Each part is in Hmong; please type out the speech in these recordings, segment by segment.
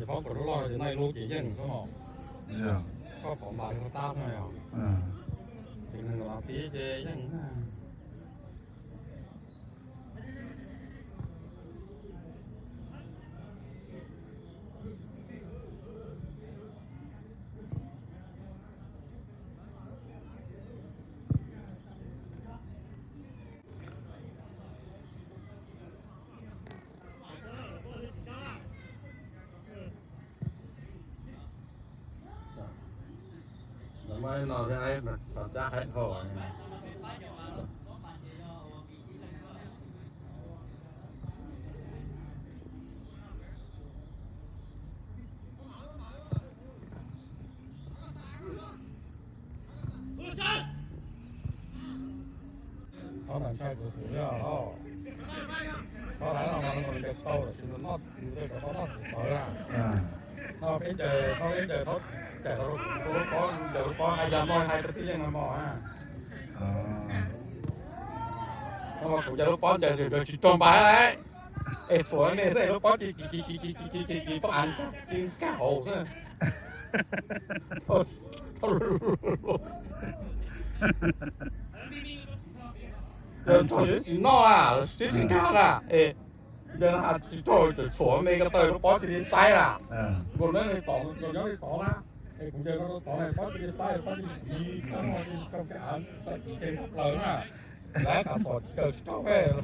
Koj puas loj loj ces noj ib lub ces yeej xwb os. Koj pom npas li koj tab xwb os. Ces nws los tib ces yeej. Lawv muaj ib no thiab, xav cab hais dhau. Thov ntshai kuv xwb os. Thov lawv no mas nws ncaws tsis tau lawm, nws ncaws tsis tau noj tsis tau na. No peb ncaws, thov peb ncaws, thov cais tau lub pob, ncaws lub pob hais yam no hais rau tib leeg no mog na. No mas kuv ncaws lub pob ncaws ncaws tsis raug npas lawm. Es txhuam me xwb es lub pob ci ci ci ci ci ci ci ci pob av ci nkag hauv xwb. Yog nrog yus tsis noj na, twb tsis nkag na, es yog tsis raug txhuam me ko taw lub pob cia li xaib na. Nkaus nyob li tod, nkaus nyob li tod na, es kuv ncaws no tod na pob cia li xaib, pob cia li tiv, pob no cia li raug kiag av xaib tiv ces plaws na. Lawv qhov xom kaw tsis raug peb.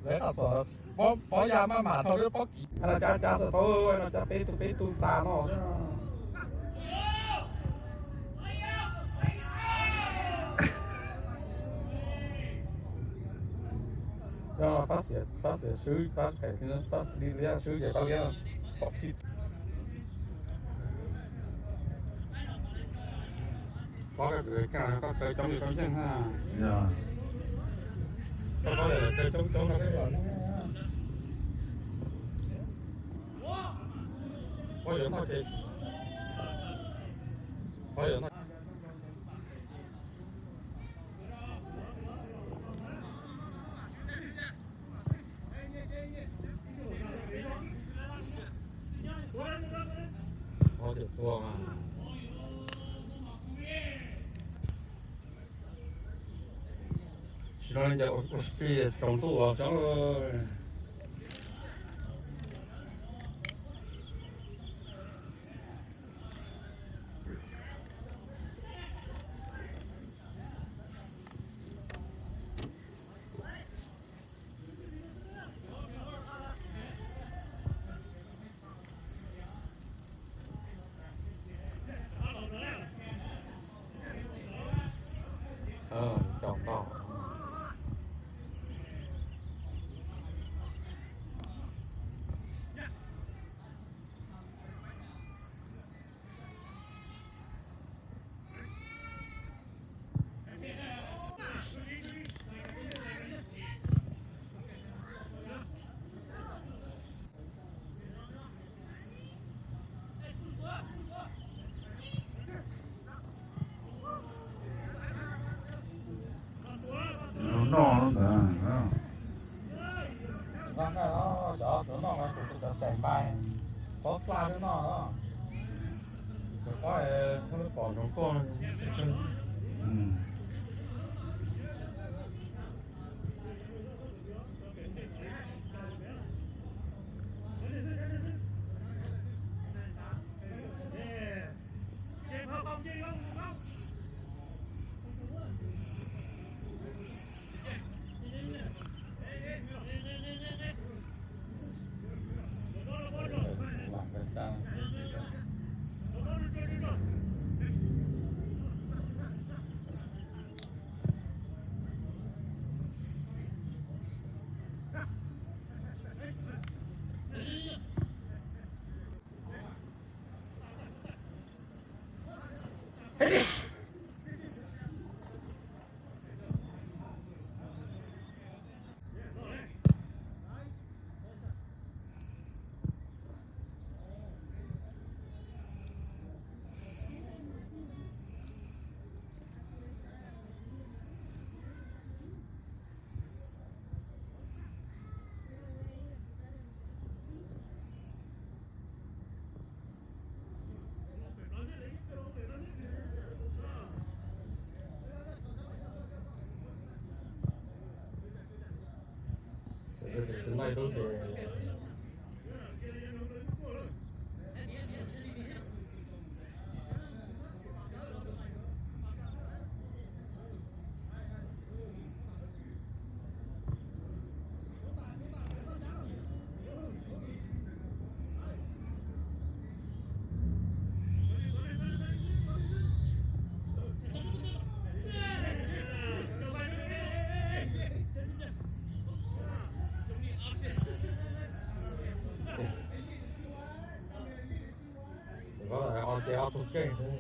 Lawv qhov xom pob ya maj mam dhau lub pob kiv no, cab cab xwb tau, no cab peb tug peb tug tas no. Pab xiam, pab xiam swb, pab phem, pab li liab swb ces pab liab pom txij. Koj kaw coob li koj yeej na. Koj kaw coob coob no peb los. Koj yuav noj ces, koj yuav noj. Tsis no li cas ua si tsaus ntuj los xyov. Noj ntawd. Noj no, cov tus noj no tus cov tais npai, pob faj twb noj, cov pob pom nroo tuaj. Lub ces Ces ob tug keej xwb.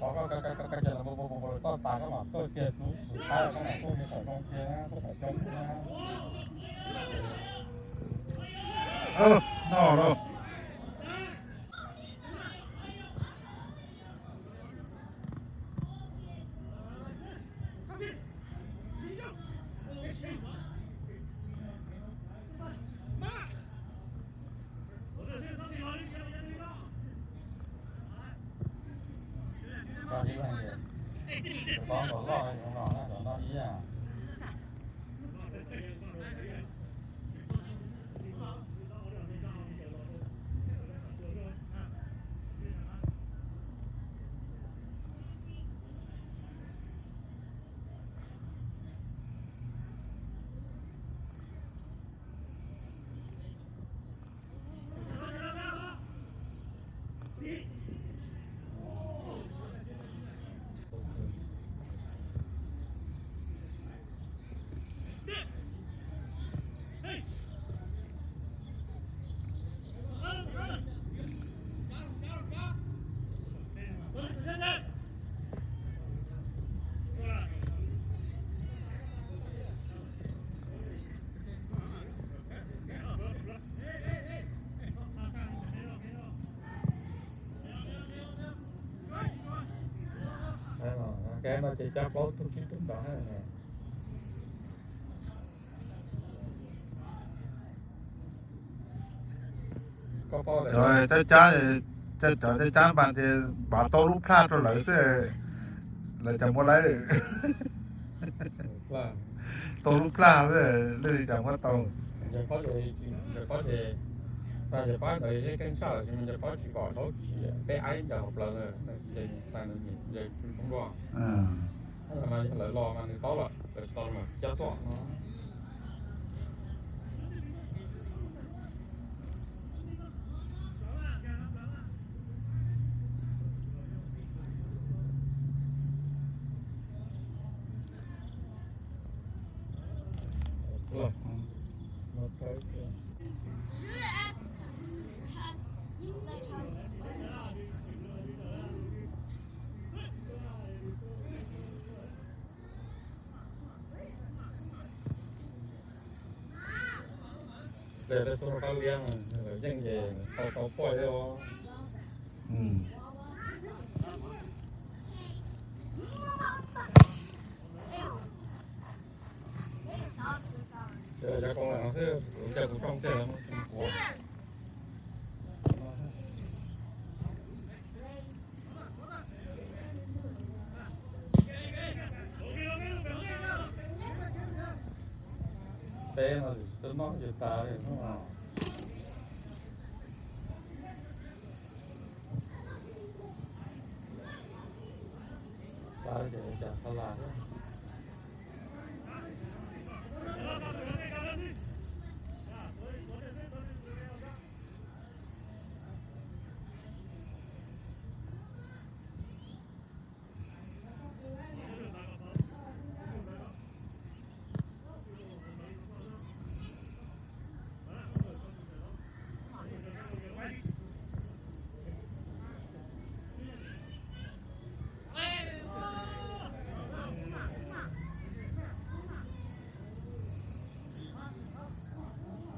Koj, koj, koj, koj, koj, koj cia los mus, mus, mus, mus, koj tas koj mam tuaj kiag hnub xus qaib koj mam tuaj kiag kom zoo kiag, tuaj kom coob kiag. Noj lauj. Kev no ces cab plaub tug tsib tug ntawd ne. Cov cab cab, cov cab cab mas ces npaj tau lub plhaj rau lawv xwb, lawv cov muab lawv tau lub plhaj xwb, lawv cov muab tau. Yawg Pob ntawd yog keeb tshaj lawm, yawg Pob tsis kom thaub kiag peb aib ncas hauv plawv na, ces yawg tsis tau nws nyiam, yawg tsis tau nrog. Mas yog lawv los mas nws paub lawm, lawv tsis tau mas cab tuaj no. Ces peb xub rau qab liab, yeej ces tau tau poj thiab os. Ces yog koob lawm no xwb, kuv cia kuv rooj kiag lawv mus kuv. Teb no twb noj ces tas li hnub no. Tas ces cas xa las thiab.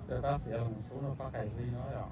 Cov tab xiav los xub no pab qais li no yom.